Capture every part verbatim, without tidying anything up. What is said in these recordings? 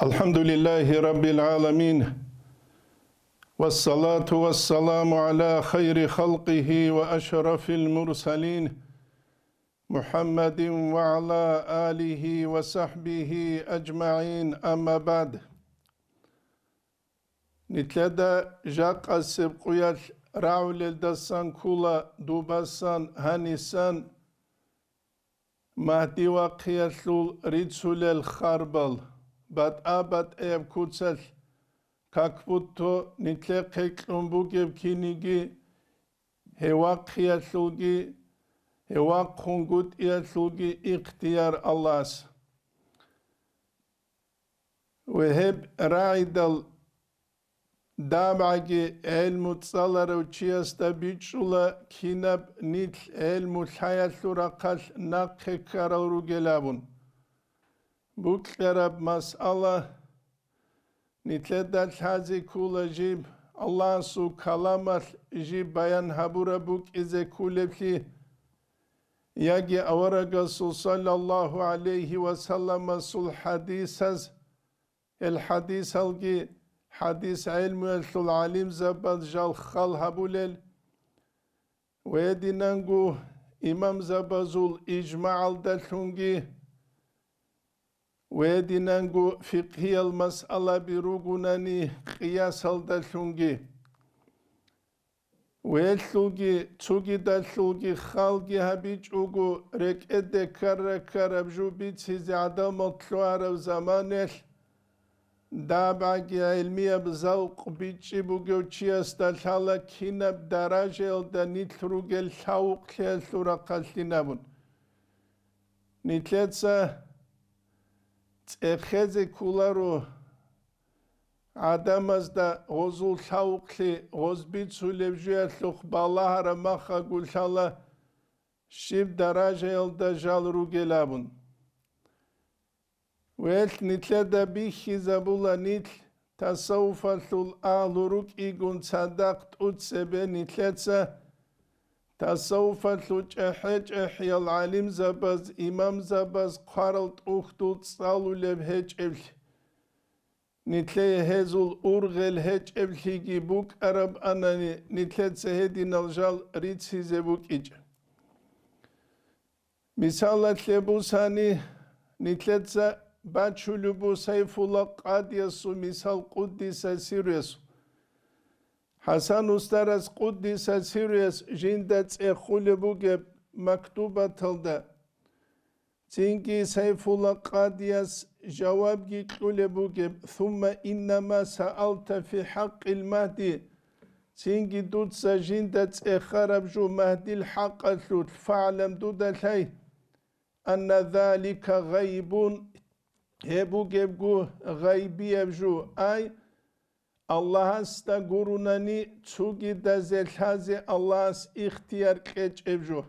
الحمد لله رب العالمين، والصلاة والسلام على خير خلقه وأشرف المرسلين، محمد وعلى آله وصحبه أجمعين، أما بعد. Нилъеда жакъасеб къуялъ рагӀулелдасан ккола дубасан гьанисан Магьди вахъиялъул рицулел харбал, батӀа-батӀаяб куцалъ, как будто нилъехъе кьун бугеб киниги, гьев вахъиялъулги, гьев вахъунгутӀиялъулги ихтияр Аллагьас. Ва гьеб рагӀидал дабгӀаги гӀелму цӀаларав чиясда бичӀчӀула, кинаб нилъ гӀелму лъаялъул рахъалъ нахъе ккарал ругел абун. Букьараб масъала, нилъеда лъазе ккола жиб Аллагьасул каламалъ жиб баян гьабураб букӀизе кколеблъи, яги аварагасул саллаллагьу гӀалайгьи ва салламасул хӀадисаз, гьел хӀадисалги хӀадис гӀелмуялъул гӀалимзабаз жал хал гьабулел, ва гьединанго имамзабазул ижмагӀалдалъунги, ва гьединанго фикъгьиял масъалаби ругунани къиясалдалъунги. Велъулги цугидалъулги халги гьабичӀого, рекӀеде ккара-ккараб жо бицизе гӀадамал лъугьараб заманалъ, дабгӀаги гӀелмияб завкъ бичӀчӀи бугев чиясда лъала кинаб даражаялда нилъ ругел лъавукълъиялъул рахъалъин абун. Нилъеца цӀехезе кколаро гӀадамазда гъозул лъавукълъи гъоз бицулеб жуялъухъ балагьараб махалъ гурелъала, щиб даражаялда жал ругел абун. Велъ нилъеда бихьизабула нилъ тасаввуфалъул агьлу рукӀигун цадахъ тӀуцебе нилъеца тасаввуфалъул чӀехӀе-чӀехӀиял гӀалимзабаз, имамзабаз хъварал тӀухьдул цӀалулеб гьечӀеблъи, нилъее гьезул ургъел гьечӀеблъиги букӀараб анани, нилъеца гьединал жал рицизе букӀичӀеб. Мисалалъе бусани, нилъеца бачулеб бу Сайфулла къадиясул мисал, къуддиса сирруясул. ХӀасан устарас, къуддиса сирруяс, жинда цӀехулеб бугеб мактубаталда, цинги Сайфулла къадияс жавабги кьулеб бугеб: «Сумма иннама саалта фи хӀакъил Магьди», цинги дуца жинда цӀехараб жо Магьдил хӀакъалъулъ, фагӀлам, дуда лъай, «анна залика гъайбун», гьеб бугебго гъайбияб жо, ай, Аллагьасда гурунани цугидазе лъазе Аллагьас ихтияр кьечӀеб жо.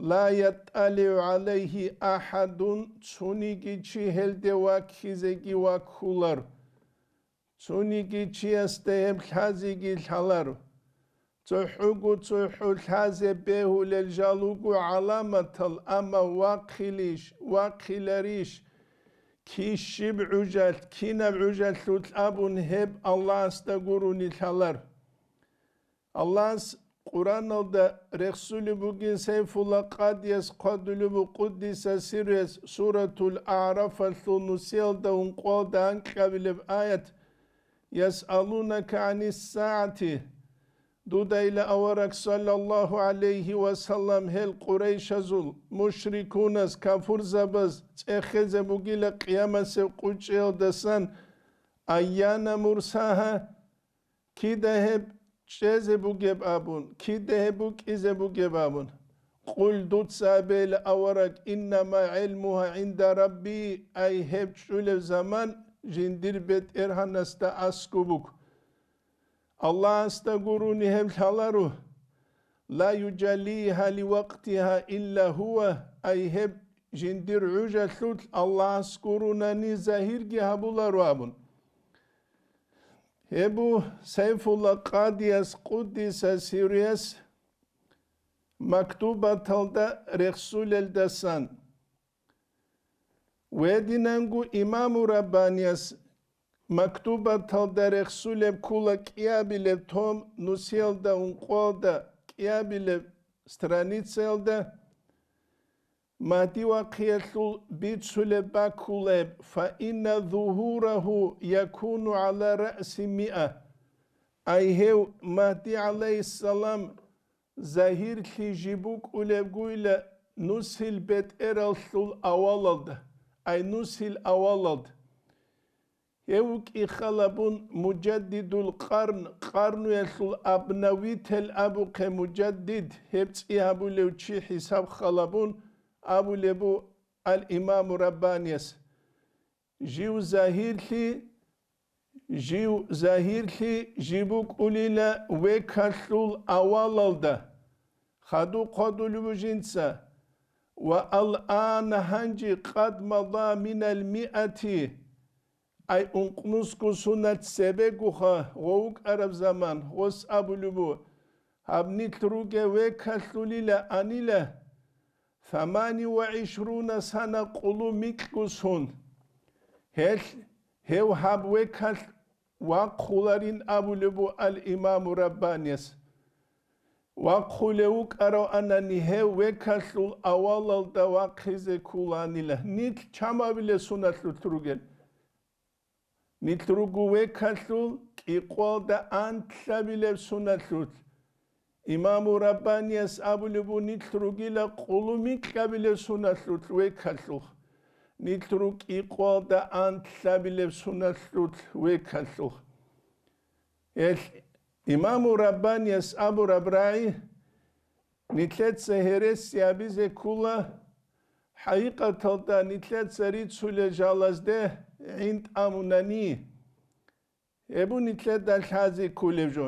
«Ла ятталигӀу гӀалайгьи ахӀадун», цониги чи гьелде ваккизеги ваккулар. Цониги чиясда гьеб лъазеги лъаларо. ЦохӀого-цохӀо лъазе бегьулел жал руго гӀаламатал, амма вахъилищ, вахъиларищ, кищиб гӀужалъ, кинаб гӀужалъулъ абун гьеб Аллагьасда гурони лъалар. Аллагьас Къуръаналда рехсулеб бугин Сайфулла къадияс хъвадулеб бу, къуддиса сирруяс, Суратул АгӀрафалъул нусиялда ункъоялда анкьабилеб аят: «Ясъалунака гӀанис-сагӀати». Дудайила авараг, саллаллагьу гӀалайгьи ва саллам, гьел къурайшазул, мушрикунас, кафурзабаз цӀехезе бугила къиямасеб къучӀиялдасан: «Айяна мурсагьа?» Кида гьеб чӀезе бугеб абун, кида гьеб букӀизе бугеб абун. Къул, дуца абейла, авараг: «Иннама гӀилмугьа гӀинда Рабби», ай, гьеб чӀулеб заман жиндир БетӀергьанасда аскӀоб буго. Аллагьасда гурони гьеб лъаларо. «Ла юджаллигьа ливакътигьа илла гьува», ай, гьеб жиндир гӀужалъулъ Аллагьас гуронани загьирги гьабуларо абун. Гьеб бу Сайфулла къадияс, къуддиса сирруяс, мактубаталда рехсулелдасан. Гьединанго имаму Раббанияс мактубаталда рехсулеб ккола кӀиабилеб том, нусиялда ункъоялда кӀиабилеб страницаялда, Магьди вахъиялъул бицулеб баккулеб, фаинна зугьурагьу якуну гӀала раъси миа. Ай гьев Магьди гӀалайгьиссалам загьирлъи жиб букӀулебгойила нусил бетӀералъул авалалда, ай нусил авалалда. Гьев вукӀи халабун мужаддидул къарн, къарнуялъул обновитель абухъе мужаддид, гьеб цӀи гьабулев чи хӀисаб халабун абулеб бу ал-Имаму Раббанияс. Жив загьирлъи, жив загьирлъи жиб букӀулила векалъул авалалда, хадуб хъвадулеб бу жинца, ва ал-ана гьанжи къад мада минал миати, ай ункънусго суна цебегоха гъов вукӀараб заман, гъос абулеб бу, гьаб нилъ ругев векалъулила анила, ثمانية وعشرون سنة къулу микьго сун. Гьелъ, гьев гьаб векалъ вахъуларин абулеб бу ал-Имаму Раббанияс. Вахъулев вукӀарав анани гьев векалъул авалалда вахъизе кколанила. Нилъ чамабилеб суналъулъ ругел. Нилъ руго векалъул кӀикъоялда анлъабилеб суналъулъ. Имаму Раббанияс абулеб бу нилъ ругила къулу микьабилеб суналъулъ векалъулъ. Нилъ руго кӀикъоялда анлъабилеб суналъулъ векалъулъ. Гьелъ Имаму Раббанияс абураб рагӀи, нилъеца гьереси абизе ккола, хӀакъикъаталда нилъеца рицулел жалазде гӀин тӀамунани, гьеб бу нилъеда лъазе кколеб жо.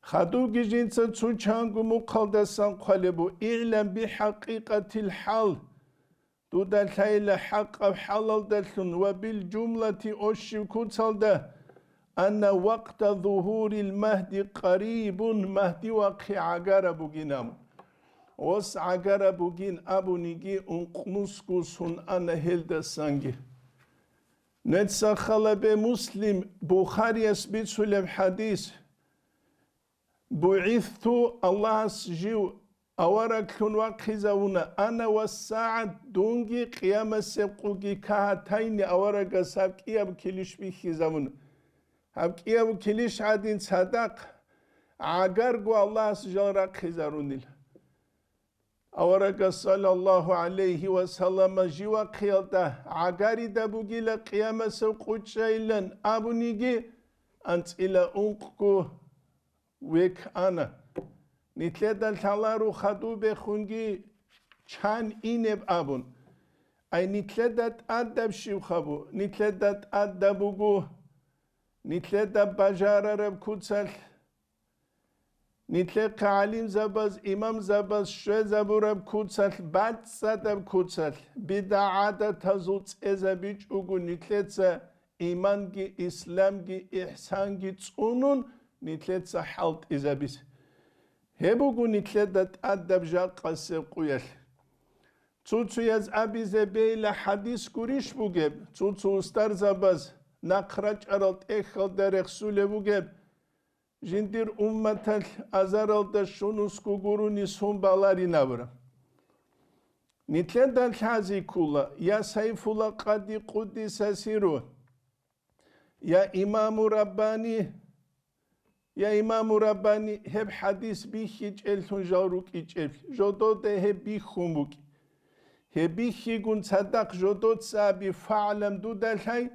Хадубги жинца цун чанго мухъалдасан хъвалеб бу, اعلم بحقيقة الحال, дуда лъайила хӀакъаб хӀалалдалъун ва бил жумлати ощив куцалда, أن وقت ظهور المهدي قريب, Магьди вахъи гӀагараб бугин абун. Ос гӀагараб бугин абуниги ункънусго сун ана гьелдасанги. Нецахъала бе Муслим, Бухарияс бицулеб хӀадис: «БугӀисту», Аллагьас жив авараглъун вахъизавуна, «ана ва сагӀат», дунги къиямасеб къуги кагьатайни аварагас гьаб кӀияб килищ бихьизавуна. Гьаб кӀияб килищ гӀадин цадахъ гӀагарго Аллагьас жал рахъизарунила. Аварагас, саллаллагьу гӀалайгьи ва саллама, жив вахъиялда гӀагарида бугила къиямасев къучӀайилан абуниги, анцӀила ункъго век ана. Нилъеда лъаларо хадубехунги чан инеб абун. Ай, нилъеда тӀадаб щибха бу, нилъеда тӀадаб буго, нилъеда бажарараб куцалъ, нилъехъа гӀалимзабаз, имамзабаз щвезабураб куцалъ, бацӀцӀадаб куцалъ, бидгӀа-гӀадатазул цӀезабичӀого нилъеца иманги, исламги, ихсанги цӀунун, нилъеца хӀалтӀизабизе. Гьеб буго нилъеда тӀадаб жакъасеб къуялъ. Цо-цояз абизе бейла хӀадис гурищ бугеб, цо-цо устарзабаз нахъ рачӀарал тӀехьалда рехсулеб бугеб, жиндир умматалъ азаралда щунусго гурони сон баларин абураб. Нилъеда лъазе ккола, я Сайфула Къади къуддиса сирругьу, я Имаму Раббани, я Имаму Раббани, гьеб хӀадис бихьичӀеллъун жал рукӀичӀеблъи, жодода гьеб бихьун букӀи. Гьеб бихьигун цадахъ жодоца аби, фагӀлам, дуда лъай,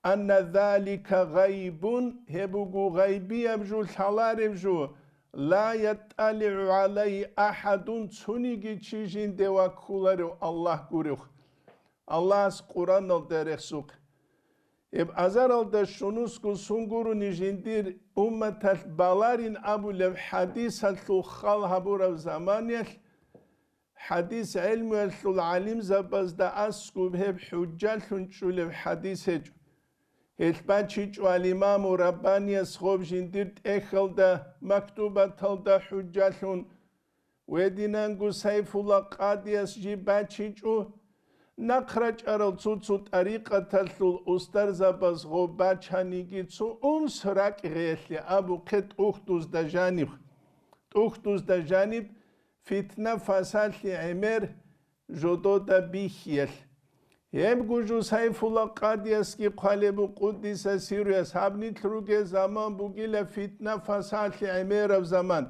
анна залика гъайбун, гьеб буго гъайбияб жо, лъалареб жо, ла ятталигӀу гӀалайгьи ахӀадун, цониги чи жинде ваккуларев Аллагь гурев. Аллагьас Къуръаналда рехсухъе. Гьеб азаралда щунусго сон гурони жиндир умматалъ баларин абулеб хӀадисалъул хал гьабураб заманиялъ, хӀадис гӀелмуялъул гӀалимзабазда аскӀуб гьеб хӀужжалъун чӀулеб хӀадис гьечӀо. Гьелъ бачичӀо ал-Имаму Раббанияс гъоб жиндир тӀехьалда, мактубаталда хӀужжалъун, гьединанго Сайфула Къадияс жиб бачичӀо, Нахъ рачӀарал цо-цо тӀарикъаталъул устарзабаз гъоб бачаниги цо унс ракӀ гъеялъе абухъе тӀухьдузда жаниб, тӀухьдузда жаниб фитна-фасалъи гӀемер жодода бихьиялъ. Гьебго жо Сайфулла къадиясги хъвалеб бу къуддиса сирруяс, гьаб нилъ ругел заман бугила фитна-фасалъи гӀемераб заман.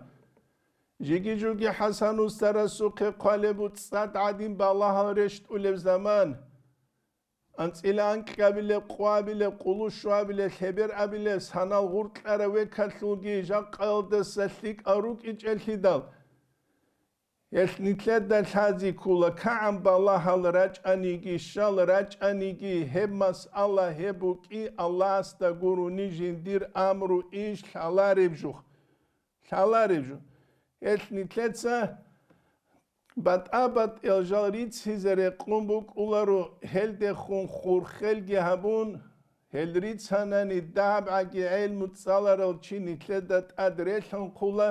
Жиги-жуги ХӀасан устарасухъе хъвалеб бу цӀад гӀадин балагьал рещтӀулеб заман. АнцӀила анкьабилеб, къвабилеб, къулущуабилеб, лъеберабилеб, санал гъуркьарав векалъулги жакъаялдаса лъикӀал рукӀичӀелъидал. Гьелъ нилъеда лъази ккола, кагӀан балагьал рачӀаниги, щал рачӀаниги, гьеб масъала гьеб букӀи Аллагьасда гурони жиндир амру иш лъалареб жух. Лъалареб жо. Гьелъ нилъеца батӀа-батӀиял жал риццизе рекъон букӀуларо, гьелдехун хурхелги гьабун, гьел рицанани дагьабгӀаги гӀелму цӀаларал чи нилъеда тӀад релъанхъула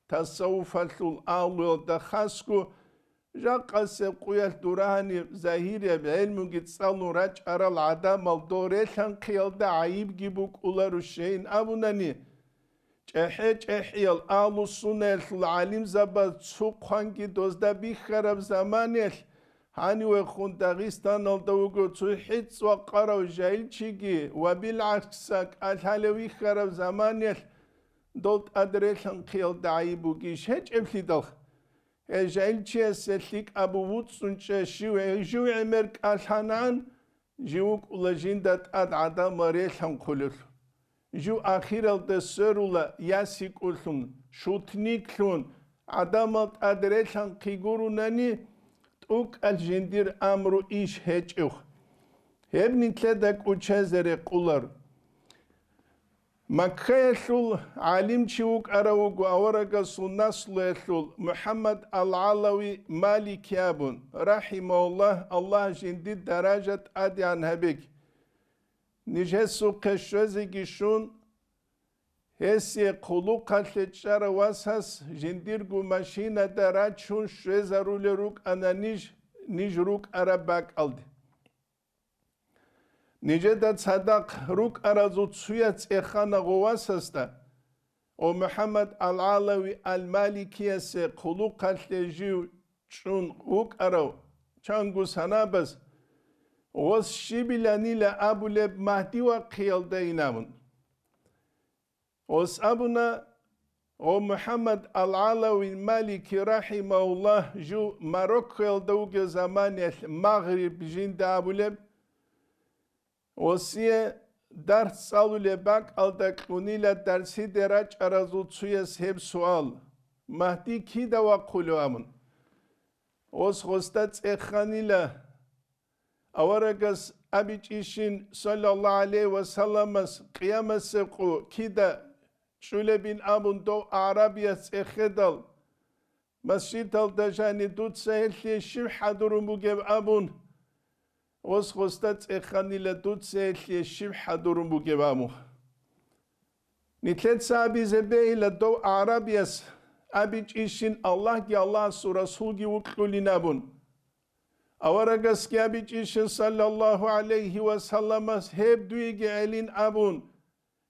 тасаввуфалъул агьлуялда хасго, жакъасеб къуялъ дурагьани загьирияб гӀелмуги цӀалун рачӀарал гӀадамал дол релъанхъиялда гӀайибги букӀуларо щайин абунани, ЧӀехӀе-чӀехӀиял агьлу-суннаялъул гӀалимзабаз цо хъванги дозда бихьараб заманаялъ, гьанивехун Дагъистаналда вуго цо хӀицӀ вакъарав жайилчиги ва билгӀакса кӀалъалев вихьараб заманаялъ, дол тӀад релъанхъиялда гӀайиб бугищ гьечӀеблъидал? Гьей жайилчиясе лъикӀаб вуцӀцӀун чӀе, щив, жив гӀемер кӀалъанан, жив вукӀула жинда тӀад гӀадамал релъанхъулел. Жив ахиралда сверула ясикӀулъун, шутниклъун, гӀадамал тӀад релъанхъи гурунани, тӀукӀал жиндир амру иш гьечӀев. Гьеб нилъеда кӀучезе рекъулар. Маккаялъул гӀалимчи вукӀарав вуго аварагасул наслуялъул МухӀаммад ал-ГӀалави Малики абун, рахӀимагьуллагь, Аллагь жиндир даража тӀадегӀан гьабеги. Ниж гьесухъе щвезеги щун, гьесие хъулухъалъе чӀарав васас жиндирго машинада рачун щвезарулел рукӀана ниж, ниж рукӀараб бакӀалде. Нижеда цадахъ рукӀаразул цуяц цӀехана гъов васасда, о МухӀаммад ал-ГӀалави ал-Маликиясе хъулухъалъе жив чӀун вукӀарав чанго санабаз, гъос щибиланила абулеб Магьди вахъиялда инабун. Гъос абуна, гъо МухӀаммад ал-ГӀалави Малики рахӀимагьуллагь жив Мароккоялда вугев заманиялъ Магъриб жинда абулеб, гъосие дарс цӀалулеб бакӀалда кьунила дарсиде рачӀаразул цуяс гьеб суал, Магьди кида вахъулев абун. Гъос гъосда цӀеханила, аварагас абичӀищин, саллаллагьу гӀалайгьи ва салламас, къиямасеб къо кида чӀулебин абун дов агӀрабияс цӀехедал, масжидалда жани дуца гьелъие щиб хӀадурун бугеб абун, гъос гъосда цӀеханила дуца гьелъие щиб хӀадурун бугеб абун. Нилъеца абизе бегьила дов агӀрабияс абичӀищин Аллагьги Аллагьасул Расулги вукьулин абун. Аварагасги абичӀищин, саллаллагьу гӀалайгьи ва салламас, гьеб дуеги гӀелин абун,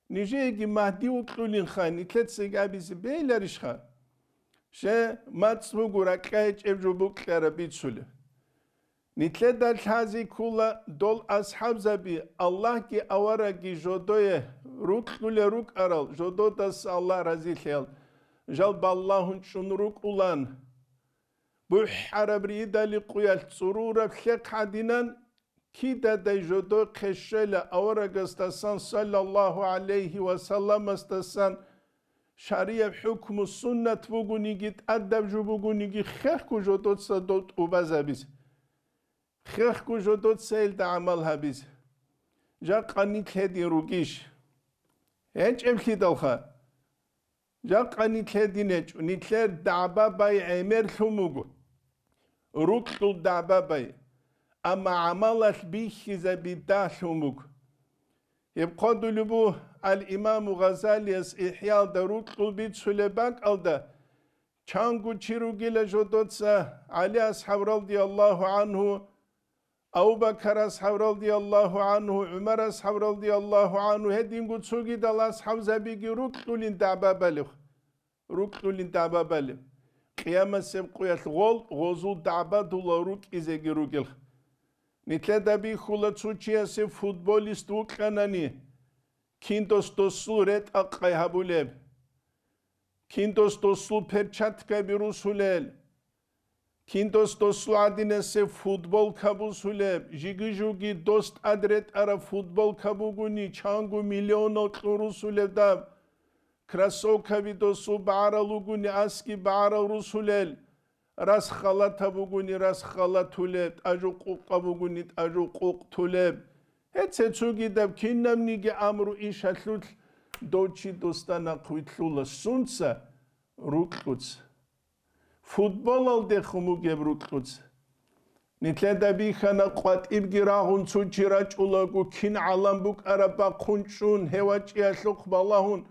нижееги Магьди вукьулинха, нилъецаги абизе бегьиларищха? Ще, мацӀ буго ракьа гьечӀеб жо букьараб бицулеб. Нилъеда лъази ккола дол асхӀабзаби, Аллагьги аварагги жодое рукьулел рукӀарал, жододаса Аллагь разилъаял, жал балагьун чӀун рукӀулан. БухӀараб ридали къуялъ цӀурураб лъехъ гӀадинан, кидадай жодохъе щвела аварагасдасан, саллаллагьу гӀалайгьи ва салламасдасан, шаригӀаб хӀукму суннат бугониги, тӀадаб жо бугониги, хехго жодоца дов тӀубазабизе. Хехго жодоца гьелда гӀамал гьабизе. Жакъа нилъ гьедин ругищ? ГьечӀеблъидалха. Жакъа нилъ гьедин гьечӀо, нилъер дагӀба-бай гӀемерлъун буго, рукьул дагӀба-бай, амма гӀамалалъ бихьизаби дагьлъун буго. Гьеб хъвадулеб бу ал-Имаму Гъазалияс ИхӀялда рукьул бицулеб бакӀалда, чанго чи ругила жодоца ГӀали асхӀаб радияллагьу гӀанхӀу, Абу-Бакар асхӀаб радияллагьу гӀангьу, ГӀумар асхӀаб радияллагьу гӀангьу, гьединго цогидал асхӀабзабиги рукьулин дагӀба балеб, рукьулин дагӀба балеб. Къиямасеб къуялъ гъол гъозул дагӀбадула рукӀизеги ругел. Нилъеда бихьула цо чиясе футболист вукьанани, кин дос досул ретӀа-къай гьабулеб, кин дос досул перчаткаби русулел, кин дос досул гӀадинасеб футболка бусулеб, жиги-жуги дос тӀад ретӀараб футболка бугони, чанго миллионал кьун русулеб даб, кроссовкаби досул багӀарал ругони, асги багӀарал русулел, рас халатаб бугони, рас халатулеб, тӀажу къукъа бугони, тӀажу къукътулеб. Гьеце цогидаб кинабниги амру ишалъулъ дов чи досда нахъвилълъула. Сунца? Рукьуц. Футболалдехун бугеб рукьуц. Нилъеда бихьана, къватӀибги рагъун цо чи рачӀулаго, кин гӀалам букӀараб бахъун чӀун, гьев вачӀиялъухъ балагьун,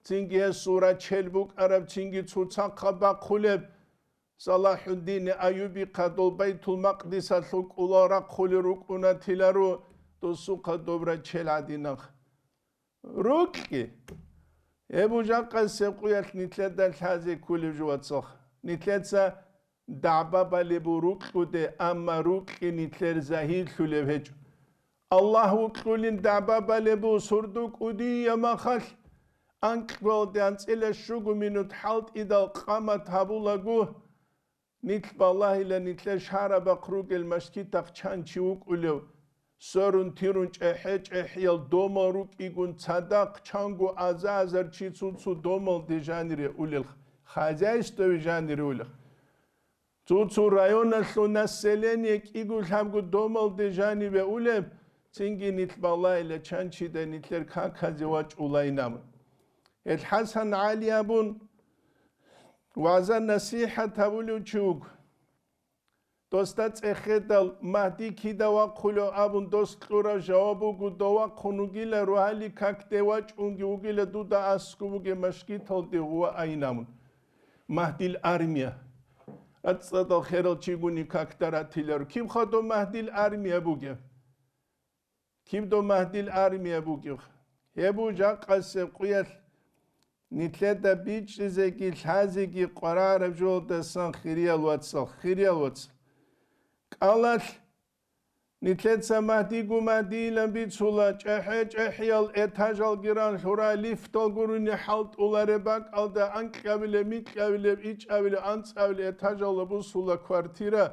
цинги гьесул рачел букӀараб, цинги цоцахъа бахъулеб. Салахьуддин Аюбихъа дол Байтул-Макъдисалъул кӀулал рахъулел рукӀуна тиларо, досухъа доб рачел гӀадинахъ. Рукьги! Гьеб жакъасеб къуялъ нилъеда лъазе кколеб жо, вацал. Нилъеца дагӀба балеб бу рукьуде, амма рукьги нилъер загьирлъулеб гьечӀо. Аллагь вукьулин дагӀба балеб бу сурду кӀудияб махалъ, анкьгоялде анцӀила щуго минут хӀалтӀидал къамат гьабулаго, нилъ балагьила нилъер шарабахъ ругел мажгитахъ чан чи вукӀулев, сверун-тирун чӀехӀе-чӀехӀиял домал рукӀигун цадахъ чанго аза-азар чи цо-цо домалде жанире улел, хозяйствове жанире улел. Цо-цо районалъул население кӀиго лъабго домалде жаниве улеб, цинги нилъ балагьила чан чидай нилъер каказе вачӀулайинаб. Гьел ХӀасан ГӀали абун вагӀза-насихӀат гьабулев чи вуго. Досда цӀехедал, Магьди кида вахъулев абун дос кьурав жаваб буго, дов вахъун вугила, рогьалил какде вачӀунги вугила, дуда аскӀоб бугеб мажгиталде гъува айин абун. Магьдил армия. АцӀцӀадал херал чигуни какда ратиларо. Киб хадуб Магьдил армия бугеб? Киб доб Магьдил армия бугеб? Гьеб жакъасеб къуялъ нилъеда бичӀчӀизеги лъазеги къварараб жолдасан, хириял вацал, хириял вацал. КӀалалъ нилъеца Магьдигу Магьдийилан бицула, чӀехӀе-чӀехӀиял этажалги ран лъура, лифтал гурони хӀалтӀулареб бакӀалда анкьабилеб, микьабилеб, ичӀабилеб, анцӀабилеб этажалда бусула квартира.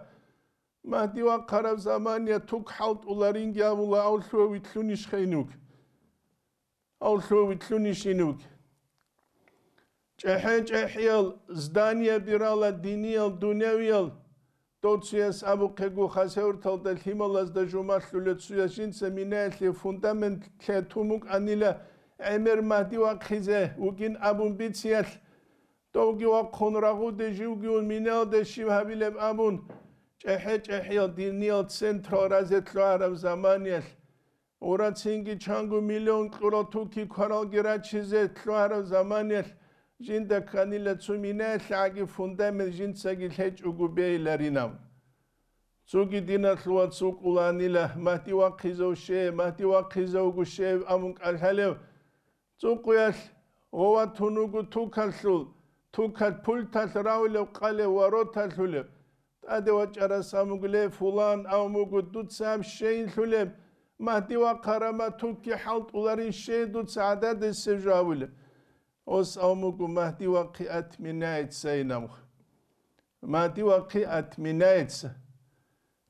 Магьди вахъараб замания тук хӀалтӀуларинги абула, авлъув вилълъунищха инук? Авлъув вилълъунищ инук? ЧӀехӀе-чӀехӀиял зданияб бирала диниял, дунявиял. Дов цуяс абухъего, Хасавюрталда лъималазда жумалъулев цуяс жинца минаялъе фундамент лъе тун букӀанила, гӀемер Магьди вахъизе вугин абун бициялъ, довги вахъун рагъуде живги ун минаялда щиб гьабилеб абун, чӀехӀе-чӀехӀиял диниял централ разе лъугьараб заманиялъ, урацинги чанго миллион кьурал туки кваралги рачизе лъугьараб заманиялъ, жинда кканила цо минаялъ гӀаги фундамент жинцаги лъечӀого бейиларинаб. Цоги диналъул вац вукӀуланила, Магьди вахъизав ще, Магьди вахъизавго ще абун кӀалъалев. Цо къуялъ гъова тун вуго тукалъул, тукалъ пульталъ равулев къалев вороталъулев. ТӀаде вачӀарас абун вуго: «Ле, фулан, абун вуго, дуца гьаб щейин лъулеб, Магьди вахъарама тукги хӀалтӀуларин, щей дуца гӀададесев жо», – абулеб. Ос абун вуго: «Магьди вахъи отменяется», – инамха. Магьди вахъи отменяется.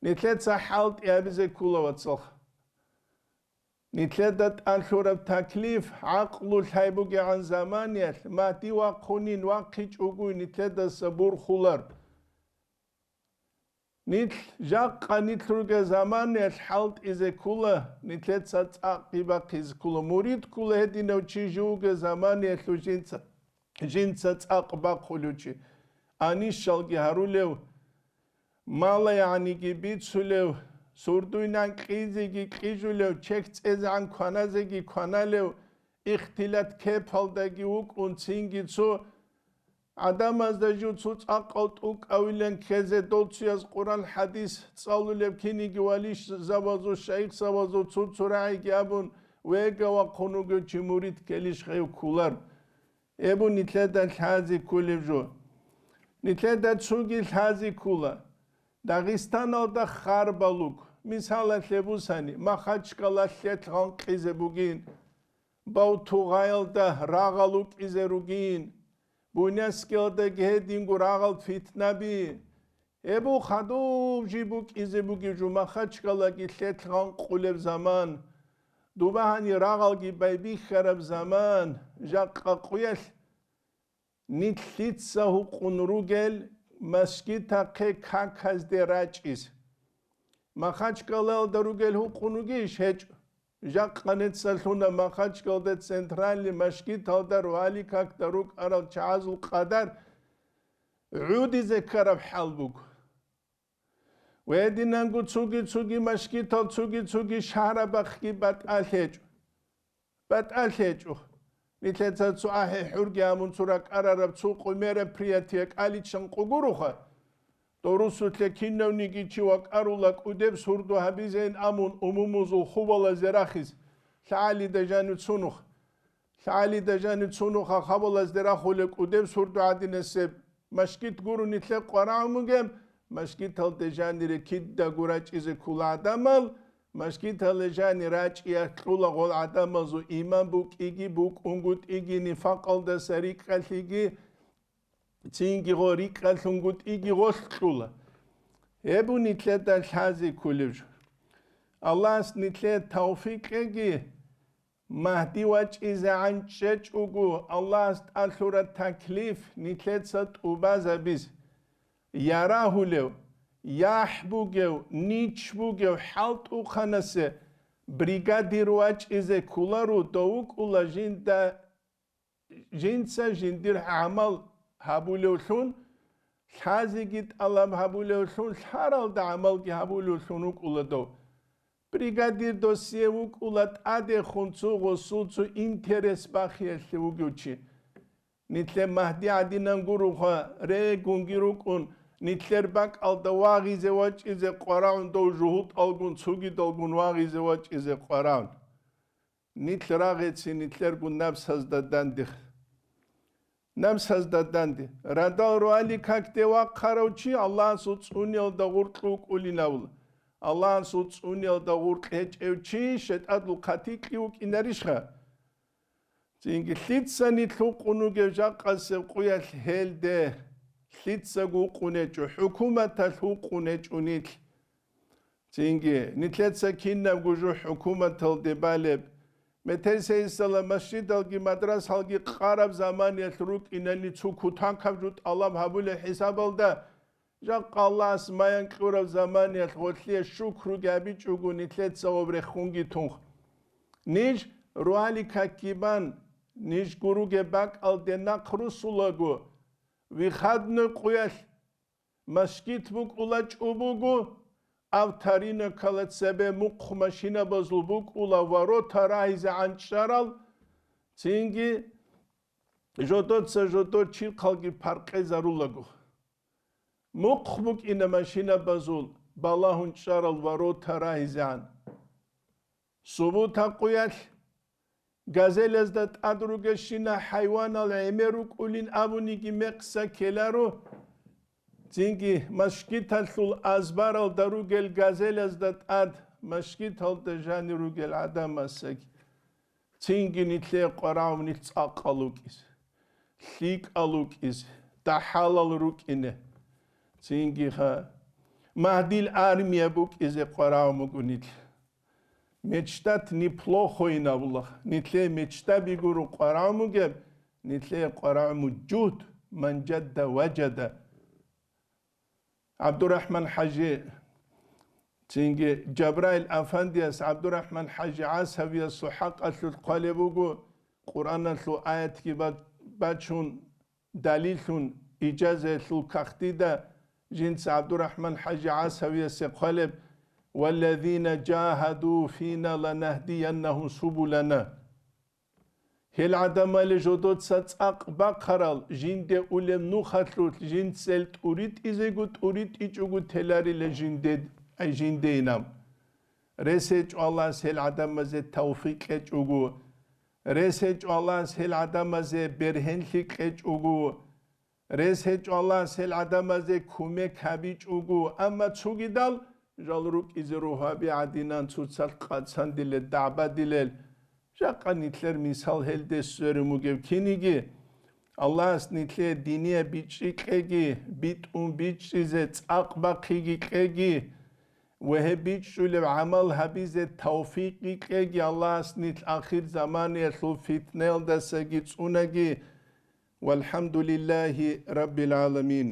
Нилъеца хӀалтӀи гьабизе ккола, вацалха. Нилъеда тӀалъураб таклиф гӀакълу лъай бугегӀан заманиялъ, Магьди вахъунин вахъичӀого нилъедаса борхулар. Нилъ жакъа нилъ ругел заманиялъ хӀалтӀизе ккола, нилъеца цӀакъги бахъизе ккола. Мурид ккола гьединав чи жив вугев заманиялъул жинца, жинца цӀакъ бахъулев чи. Анищалги гьарулев, мала-ягӀниги бицулев, сурдуйнан кьизеги кьижулев, чехь цӀезегӀан кваназеги кваналев, ихтилат кепалдаги вукӀун цинги цо ГӀадамазда жив цо цӀакъал тӀукӀавилан ккезе, дол цояз Къуран-хӀадис цӀалулеб, киниги валишзабазул, шайихзабазул цо-цо рагӀиги абун, вега вахъун вугев чи мурид ккелищ гьев кколар? Эбу нилъеда лъази кколеб жо. Нилъеда цоги лъази ккола. Дагъистаналда харбал руго. Мисалалъе бусани, Махачкала лъелъ гъанкъизе бугин, Бавтугъаялда рагъал рукӀизе ругин, Буйнакскиялдаги гьединго рагъал фитнаби. Эбу хадуб жи букӀизе бугеб жо, Махачкалаги лъелъ гъанкъулеб заман, дуба гьани рагъалги байбихьараб заман, жакъа къуялъ нилъ лъица гьукъун ругел мажгитахъе каказде рачӀиз. Махачкалалда ругел гьукъун ругищ? ГьечӀо. Жакъа нецалъуна Махачкалда центральный мажгиталда рогьалил какда рукӀарал чагӀазул къадар гӀодизе ккараб хӀал буго. Гьединанго цоги-цоги мажгитал, цоги-цоги шагьарабахъги батӀалъ гьечӀо. БатӀалъ гьечӀо. Нилъеца цо ахӀи-хӀурги гьабун, цо ракӀарараб, цо къо мероприятие кӀаличӀ къо гуроха. Дов русулъе кинавниги чи вакӀарула кӀудеб сурду гьабизейин абун умумузул хубалазде рахиз, лъагӀалида жанив цунухъ. ЛъагӀалида жанив цунухъа хабалазде рахулеб кӀудеб сурду гӀадинасеб. Мажгит гурони лъе къварагӀун бугеб, мажгиталде жанире кидаго рачӀизе ккола гӀадамал, мажгиталде жани рачӀиялъ кьула гъол гӀадамазул иман букӀиги, букӀунгутӀиги, нифакъалдаса рикӀкӀалъиги, цинги гъо рикӀкӀалъунгутӀиги гъолъ кьула. Гьеб нилъеда лъази кколеб жо. Аллагьас нилъее тавфикъ кьеги, Магьди вачӀизегӀан чӀечӀого, Аллагьас тӀалъура таклиф нилъеца тӀубазабиз. Ярагьулев, яхӀ бугев, нич бугев хӀалтӀухъанасе бригадир вачӀизе кколаро, дов вукӀула жинда, жинца жиндир гӀамал гьабулевлъун, лъазеги тӀалаб гьабулевлъун, лъаралда гӀамалги гьабулевлъун вукӀула дов. Бригадир досие вукӀула тӀадехун цо гъосул цо интерес бахиялъе вугев чи. Нилъер Магьди гӀадинан гуроха, регунги рукӀун, нилъер бакӀалда вагъизе вачӀизе къварагӀун дов жугьутӀалгун, цогидалгун вагъизе вачӀизе къварагӀун. Нилъ рагъецин нилъерго напсазда данде. Намсазда данде. Радал руали какде вахъарав чи Аллагьасул цӀуниялда гъоркье вукӀулин абула. Аллагьасул цӀуниялда гъоркье гьечӀев чи шайтӀадул хъатикье вукӀинарищха? Цинги лъица нилъ вукъун вугев жакъасеб къуялъ гьелде? Лъицаго вукъун гьечӀо, хӀукуматалъ вукъун гьечӀо нилъ. Цинги, нилъеца кинабго жо хӀукуматалде балеб, метерсейисала масжидалги мадрасалги къараб заманиялъ рукӀинални цо кутакаб жо тӀалаб гьабулеб хӀисабалда, жакъа Аллагьас маян кьураб заманиялъ гъолъие шукруги гьабичӀого нилъеца гъоб рехунги тунх. Ниж руали каккибан, ниж гуруге бакӀалде нахъ русулаго, выходной къуялъ, Мажгит букӀула чӀобого, авторинокала цебе мухъ машинабазул букӀула ворота рагьизегӀан чӀарал, цинги жодоца жодор чирхъалги паркъезарулаго. Мухъ букӀина машинабазул балагьун чӀарал ворота рагьизегӀан. Субута къуялъ газелазда тӀад ругелщина хӀайванал гӀемер рукӀулин абуниги мекъса ккеларо, цинги мажгиталъул азбаралда ругел газелазда тӀад мажгиталда жанир ругел гӀадамасаги. Цинги нилъее къварагӀун нилъ цӀакъал рукӀиз, лъикӀал рукӀиз, дагьалал рукӀине. Цинги ха, Магьдил армия букӀизе къварагӀун буго нилъ. Мечтать неплохо ин абула. Нилъее мечтаби гуро къварагӀун бугеб, нилъее къварагӀун буго жугьд, ман жадда важада. ГӀабдурахӀман ХӀажи, цинги Жабраил Афандияс ГӀабдурахӀман ХӀажи ГӀасавиясул хӀакъалъулъ хъвалеб буго, Къуръаналъул аятги ба-, бачун, далиллъун, ижазаялъул кагътида жинца ГӀабдурахӀман ХӀажи ГӀасавиясе хъвалеб: «Валлазина жагьаду фина ланагьдияннагьум субулана». Гьел гӀадамали жодоца цӀакъ бахъарал, жинде улеб нухалъулъ жинцел тӀуритӀизего тӀуритӀичӀого теларила жинде, ай, жиндейилан. Рес гьечӀо Аллагьас гьел гӀадамазе тавфикъ кьечӀого, рес гьечӀо Аллагьас гьел гӀадамазе бергьенлъи кьечӀого, рес гьечӀо Аллагьас гьел гӀадамазе кумек гьабичӀого, амма цогидал жал рукӀизе ругьаби гӀадинан цоцалъ къацандилел, дагӀбадилел. Жакъа нилъер мисал гьелде сверун бугеб киниги, Аллагьас нилъее динияб бичӀчӀи кьеги, битӀун бичӀчӀизе цӀакъ бахъиги кьеги, ва гьеб бичӀчӀулеб гӀамал гьабизе тавфикъги кьеги, Аллагьас нилъ ахир заманаялъул фитнаялдасаги цӀунаги. ВалхӀамдулиллагьи раббил гӀаламин.